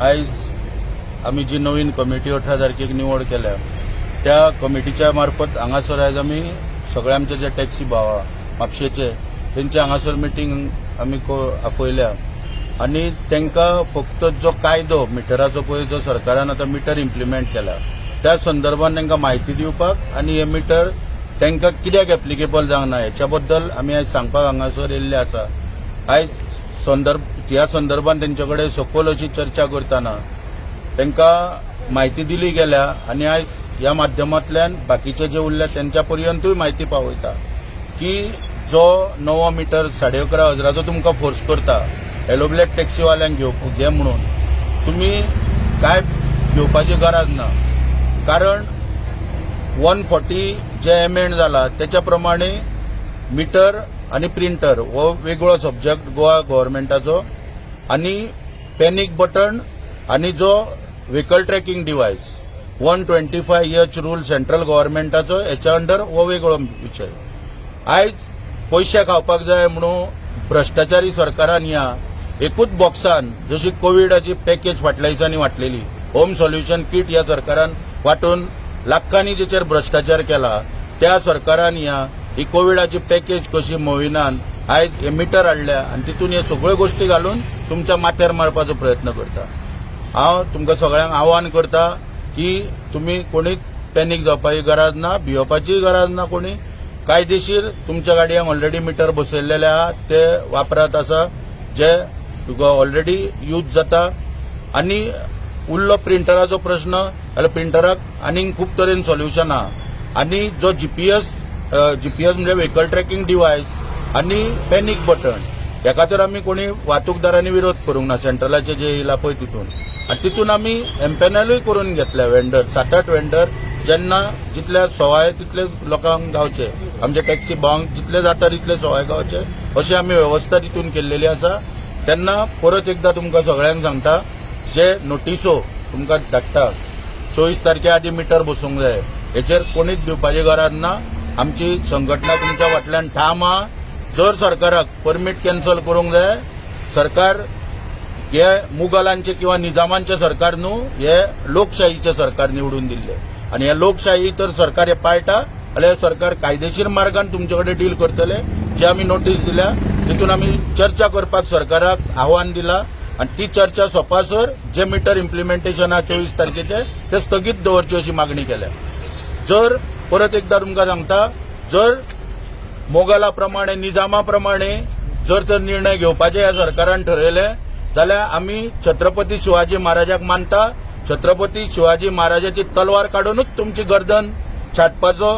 आयज आमी जी नवीन कमिटी 18 तारखेक निवड केल्या, त्या कमिटीच्या मार्फत हांगासर आयज आमी सगळे आमचे जे टॅक्सी भाव आहा म्हापशेचे, तेंचे हांगासर मिटींग आमी आपयल्या आनी तांकां फक्त जो कायदो मिटराचो पळय, जो सरकारान आतां मिटर इम्प्लिमेंट केला, त्या संदर्भात तांकां म्हायती दिवपाक आनी हे मिटर तांकां कित्याक एप्लिकेबल जावंक ना हेच्या बद्दल आमी आयज सांगपाक हांगासर येयल्ले आसा. आयज संदर्भ ह्या संदर्भात तेंचे कडेन सखोल अशी चर्चा करतना तांकां म्हायती दिली गेल्या आनी आयज ह्या माध्यमांतल्यान बाकीचे जे उरल्या तेंच्या पर्यंतूय म्हायती पावयता की जो नवो मिटर 11,500चो तुमकां फोर्स करता येलो ब्लॅक टॅक्सीवाल्यांक घेवप घे म्हणून, तुमी काय घेवपाची गरज ना, कारण 140 जे एमेंड जाला तेच्या प्रमाणे मिटर आनी प्रिंटर हो वेगळो सब्जॅक्ट गोवा गव्हर्मेंटाचो आनी पॅनीक बटन आनी जो vehicle tracking device 125H rule central गव्हर्मेंटाचो, हेच्या अंडर हो वेगळो विशय. आयज पयशे खावपाक जाय म्हणून भ्रश्टाचारी सरकारान ह्या एकूच बॉक्सान, जशी कोविडाची पॅकेज फाटल्या दिसांनी वांटलेली, होम सोल्युशन किट ह्या सरकारान वांटून लाखांनी जेचेर भ्रश्टाचार केला, त्या सरकारान ह्या ही कोविडाची पॅकेज कशी मोविनान आयज हे मिटर हाडल्या आनी तितून हे सगळ्यो गोश्टी घालून तुमच्या माथ्यार मारपाचो प्रयत्न करता. हांव तुमकां सगळ्यांक आव्हान करता की तुमी कोणीच पॅनीक जावपाची गरज ना, भियोवपाचीय गरज ना कोणी. कायदेशीर तुमच्या गाडयांक ऑलरेडी मिटर बसयल्लेले आहा, ते वापरात आसा, जे तुका ऑलरेडी यूज जाता. आनी उरलो प्रिंटराचो प्रश्न जाल्यार प्रिंटराक आनीक खूब तरेन सोल्युशन आहा. आनी जो जीपीएस, जीपीएस म्हणजे व्हेकल ट्रॅकिंग डिवायस आनी पॅनीक बटन, हेका तर आमी कोणी वाहतूकदारांनी विरोध करूंक ना. सेंट्रलाचे जे येयला पळय तितून आनी तितून आमी एम्पॅनलूय करून घेतल्या वेंडर, सात आठ वेंडर. जेन्ना जितले सवाय तितले लोकांक गावचे, आमचे टॅक्सी भावांक जितले जाता तितले सवाय गावचे अशी आमी वेवस्था तितून केल्लेली आसा. तेन्ना परत एकदा तुमकां सगळ्यांक सांगता, जे नोटिसो तुमकां धाडटा 24 तारखे आदी मिटर बसूंक जाय, हेचेर कोणीच भिवपाची गरज ना. आमची संघटना तुमच्या फाटल्यान ठाम आहा. जर सरकाराक परमीट कॅन्सल करूंक जाय, सरकार हे मुघलांचे किंवा निजामांचे सरकार न्हू, हे लोकशाहीचे सरकार निवडून दिल्ले आनी हे लोकशाही तर सरकार हे पाळटा जाल्यार सरकार कायदेशीर मार्गान तुमचे कडेन डील करतले. जे आमी नोटीस दिल्या तितून आमी चर्चा करपाक सरकाराक आव्हान दिला आनी ती चर्चा सोंपासर जे मिटर इम्प्लिमेंटेशन आहा 24 तारखेचे ते स्थगीत दवरचे अशी मागणी केल्या. जर परत एकदा तुमकां सांगता, जर मोगला प्रमाणे, निजामा प्रमाणे जर तर निर्णय घेवपाचे ह्या सरकारान ठरयले जाल्यार आमी छत्रपती शिवाजी महाराजाक मानता, छत्रपती शिवाजी महाराजाची तलवार काडूनच तुमची गर्दन छाटपाचो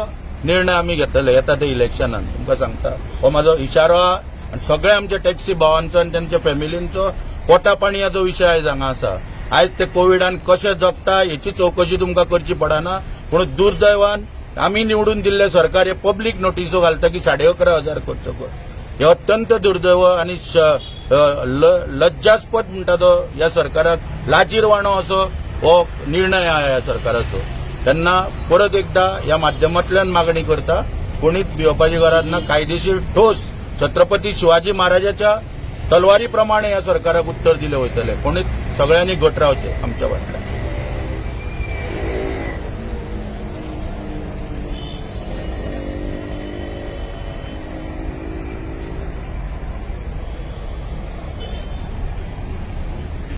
निर्णय आमी घेतले येता ते इलेक्शनान. तुमकां सांगता, हो म्हाजो इशारो आहा आनी सगळे आमच्या टॅक्सी भावांचो आनी तेंच्या फॅमिलींचो पोटा पाणयाचो विशय आयज हांगा आसा. आयज ते कोविडान कशे जगता हेची चवकशी तुमकां करची पडना, पूण दुर्दैवान आमी निवडून दिल्ले सरकार हे पब्लीक नोटिसो घालता की 11,500 खर्च कर. हे अत्यंत दुर्दैव आनी लज्जास्पद म्हणटा तो ह्या सरकाराक, लाजीरवाणो असो हो निर्णय आहा ह्या सरकाराचो. तेन्ना परत एकदा ह्या माध्यमांतल्यान मागणी करता, कोणीच भिवपाची गरज ना. कायदेशीर ठोस छत्रपती शिवाजी महाराजाच्या तलवारी प्रमाणे ह्या सरकाराक उत्तर दिलें वयतलें. कोणीच सगळ्यांनी घट रावचें आमच्या फाटल्यान.